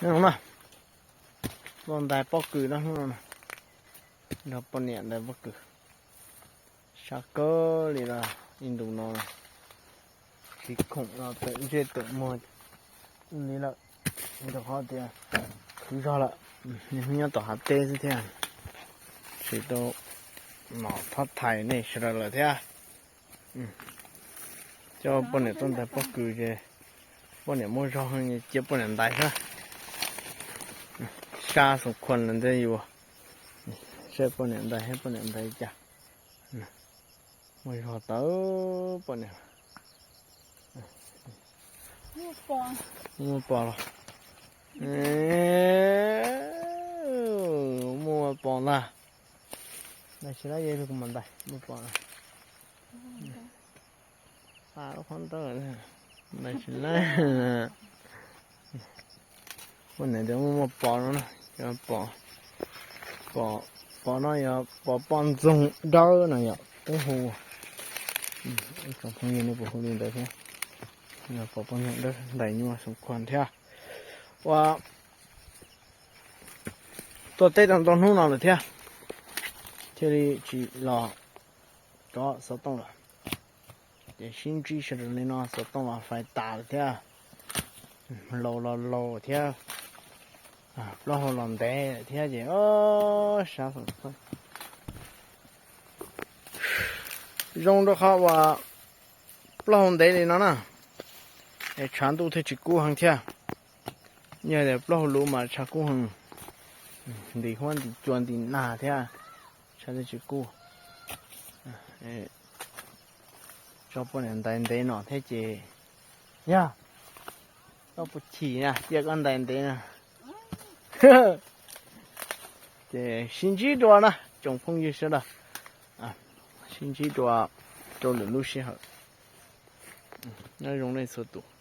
No na, tuaj ntais pob kws no hnub no, nrog poj niam ntais pob kws. Sab kawg li los ib ntus no, tsis khoom los tawm ntsej tawm muag li lawm, rau qhov tias khwv zog lawm, niaj hnub nyob tom hav teb xwb thiab, tsis tau nom thob thais nej sawv daws lawm thiab. Coj poj niam tuaj ntais pob kws ces poj niam muaj zog cia poj niam ntais xwb. Sab xoom khuam ntawd yus saib poj niam ntais thiab poj niam ntais li cas. Muaj zog tawv poj niam. Muaj pos los? Muaj pos ntag. Ntais tsis laib, kuv mam ntais, muaj pos. Ntais tsis laib. Poj niam tias muaj muaj pos no na, pos, pos no yog pos poj ntxoog dawb no yog ub hu. Ib tsoom phooj ywg nej puas hu li ntawd thiab? Yog pos poj ntxoog dawb ntais nyuaj xoom khuam thiab. Ua tuaj teb tau ntau hnub no lawm thiab, thiaj li tsis los rov xov tooj lawm. Ces sib ntsib sawv daws li no xov tooj los fais tas lawm thiab, laus los laus thiab, plaub hau los ntev lawm thiab ces sab zoo rau qhov uas plaub hau ntev li no na, es tshav ntuj thiaj tsis kub heev thiab. Yog tias plaub hau luv mas tshav kub heev, ntim huab ntim cua ntim nag thiab, tshav thiaj tsis kub. Tso poj niam ntais ntev no thiab ces, yog koj puas chim na cia koj ntais ntev na. Ces sib ntsib dua na tsoom phooj ywg sawv daws, sib ntsib dua rau lwm lub sij hawm. Nyob zoo nej txhua tus.